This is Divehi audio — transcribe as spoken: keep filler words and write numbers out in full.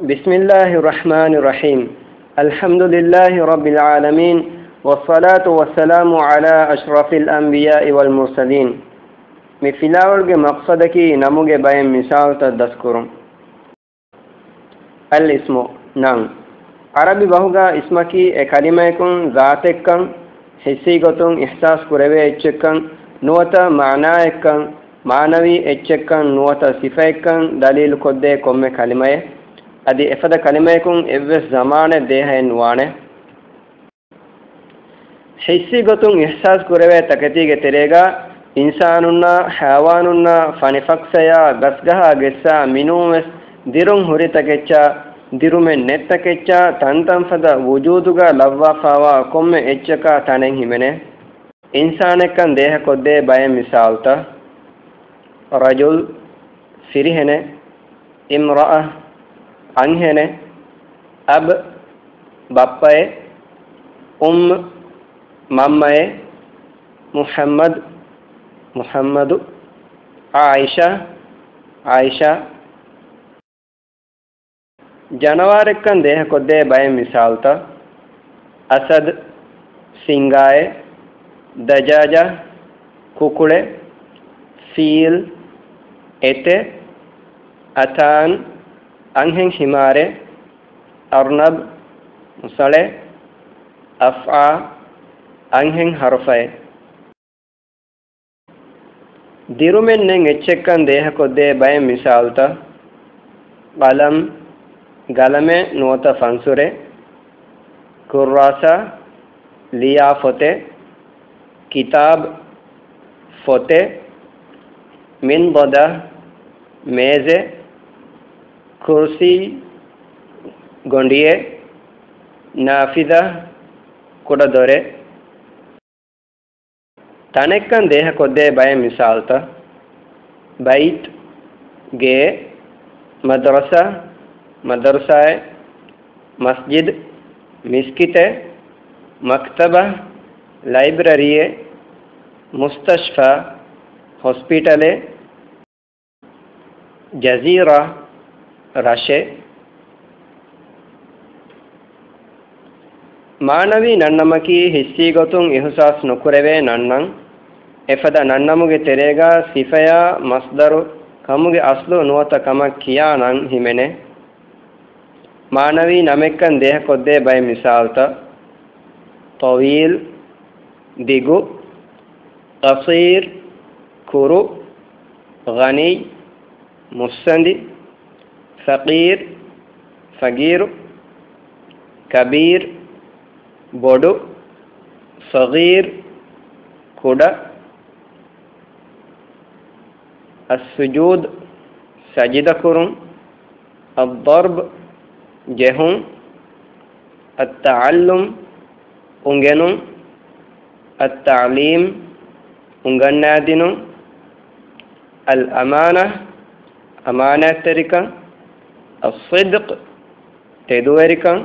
بسم الله الرحمن الرحيم. الحمد لله رب العالمين، والصلاة والسلام على أشرف الأنبياء والمرسلين. މި ފިލާވަޅުގެ މަޤްޞަދަކީ ނަމުގެ ބައެއް މިސާލުތައް ދަސްކުރުން. އަލް އިސްމު، ނަން. ޢަރަބި ބަހުގަ އިސްމަކީ އެ ކަލިމަޔަކުން ޒާތެއްކަން، ޙިއްސީ ގޮތުން އިޙްސާސް ކުރެވޭ އެއްޗެއްކަން، ނުވަތަ މާނާއެއްކަން، މާނަވީ އެއްޗެއްކަން، ނުވަތަ ސިފައެއްކަން ދަލީލުކޮށްދޭ ކޮންމެ ކަލިމައެއް. އަދި އެފަދަ ކަލިމަޔަކުން އެއްވެސް ޒަމާނެއް ދޭހައެއް ނުވާނެ. ޙިއްސީ ގޮތުން އިޙްސާސް ކުރެވޭ ތަކެތީގެ ތެރޭގަ އިންސާނުންނާ، ޙަޔަވާނުންނާ، ފަނިފަކްސަޔާ، ގަސްގަހާ ގެއްސާ، މިނޫންވެސް ދިރުން ހުރި ތަކެއްޗާ، ދިރުމެއް ނެތް ތަކެއްޗާ، ތަންތަން ފަދަ ވުޖޫދުގަ ލައްވާފާވާ ކޮންމެ އެއްޗަކާ ތަނެއް ހިމެނޭ. އިންސާނެއްކަން ދޭހަކޮށްދޭ ބައެއް މިސާލުތައް. ރަޖުލް، ފިރިހެނެއް. އިމްރައަ، އަންހެނެއް. އަބް، ބައްޕައެއް. އުއްމް، މަންމައެއް. މުޙައްމަދު، މުޙައްމަދު. ޢާއިޝާ، ޢާއިޝާ. ޖަނަވާރެއްކަން ދޭހަކޮށްދޭ ބައެއް މިސާލުތައް. އަސަދު، ސިންގާއެއް. ދަޖާޖާ، ކުކުޅެއް. ފީލް، އެތެއް. އަތާން، އަންހެން ހިމާރެއް. އަރްނަބް، މުސަޅެއް. އަފްޢާ، އަންހެން ހަރުފައެއް. ދިރުމެއް ނެތް އެއްޗެއްކަން ދޭހަކޮށްދޭ ބައެއް މިސާލުތައް. ޤަލަމް، ގަލަމެއް ނުވަތަ ފަންސުރެއް. ކުއްރާސާ، ލިޔާ ފޮތެއް. ކިތާބް، ފޮތެއް. މިންޟަދާ، މޭޒެއް. ކުރުސީ، ގޮނޑިއެއް. ނާފިޛާ، ކުޑަދޮރެއް. ތަނެއްކަން ދޭހަކޮށްދޭ ބައެއް މިސާލުތައް. ބައިތު، ގެއެއް. މަދްރަސާ، މަދަރުސާއެއް. މަސްޖިދު، މިސްކިތެއް. މަކްތަބާ، ލައިބްރަރީއެއް. މުސްތަޝްފާ، ހޮސްޕިޓަލެއް. ޖަޒީރާ، ރަށެއް. މާނަވީ ނަންނަމަކީ ޙިއްސީ ގޮތުން އިޙުސާސް ނުކުރެވޭ ނަންނަން. އެފަދަ ނަންނަމުގެ ތެރޭގަ ސިފަޔާ މަޞްދަރު ކަމުގެ އަޞްލު ނުވަތަ ކަމަށް ކިޔާ ނަން ހިމެނޭ. މާނަވީ ނަމެއްކަން ދޭހަކޮށްދޭ ބައެއް މިސާލުތައް. ޠަވީލް، ދިގު. ޤަޞީރް، ކުރު. ޣަނިއްޔު، މުއްސަނދި. ފަޤީރް، ފަގީރު. ކަބީރް، ބޮޑު. ޞަޣީރް، ކުޑަ. އައްސުޖޫދު، ސަޖިދަކުރުން. އައްޟަރްބު، ޖެހުން. އައްތަޢައްލުމް، އުނގެނުން. އައްތަޢްލީމް، އުނގަންނާދިނުން. އަލްއަމާނާ، އަމާނާތްތެރިކަން. އައްޞިދްޤު، ތެދުވެރިކަން.